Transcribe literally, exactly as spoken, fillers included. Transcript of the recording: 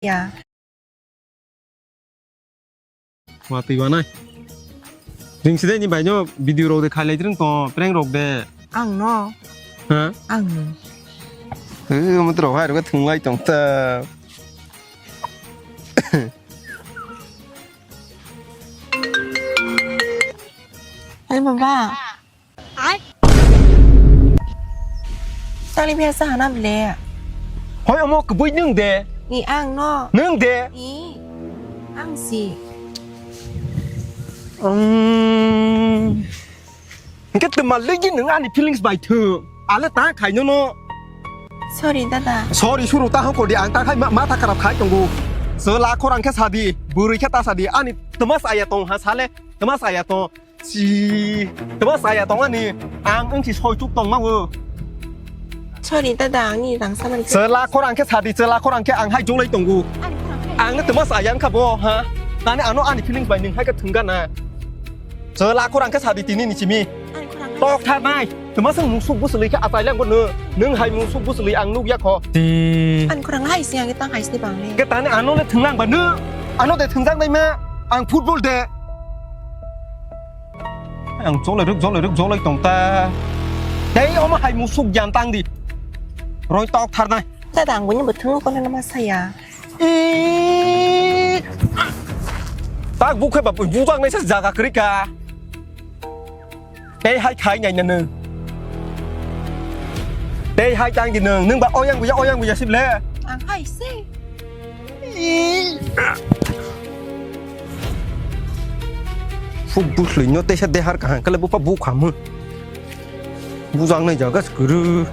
Ya. Watwi wanai. Ring side ni baino video rok de khailai ring to prank rok de. Ang no. Ha? Ang no. Eh, mutro hai rok thunglai tong ta. Ai baba. Ai. Tali biasa hanam le. Hoi omo kubui nung de. Ni ang no. Nung de. Ni ang si. Um. Hingke twma legi nung ani feelings bai thu. Ale ta khai no no. Sorry dada. Sorry suru ta hoko di ang ta khai ma, ma ta karap khai tongo. Sela khorang khe sadi, bwrwi khe ta sadi. Ani twma saya tong ha sale, twma saya tong. Si, tebo saya tong ani, ang wng si soi chuk tong ma o. Sorry dada, ang ni rang saman. Chwla khorang khe sadi, chwla khorang khe ang hai jolai tongo. Ang no tebo saya wng kha bo, ha? Tani ano ani feelings bai nwng hai khe thwng gana. Chwla khorang khe sadi tini ni simi. Tok tha nai, tebo song musuk bwswlwi khe achai lang bo nw. Nwng hai musuk bwswlwi ang nuk ya kho. Ti. Ang khorang hai si ang tang hai si bang le. Khe tani ano le thwng lang ba nw. Ano de thwng jak nai ma, ang football de. Ang jolai rwk, jolai rwk, jolai tong ta. Tei omo hai musuk yan tang di. Roi tok thar nai. Dada, ang buini bwthwng kono nama saya. I. Tak bukhe ba bujak nai sa jaga kri ka. Tei hai khai nai na nung. Tei hai tang di nung. Nung ba oyang buya, oyang buya sib le. Ang hai se. Fu buslui no tesa dehar kahang kale bupa bu khamu. Bujang nai jaga skuru.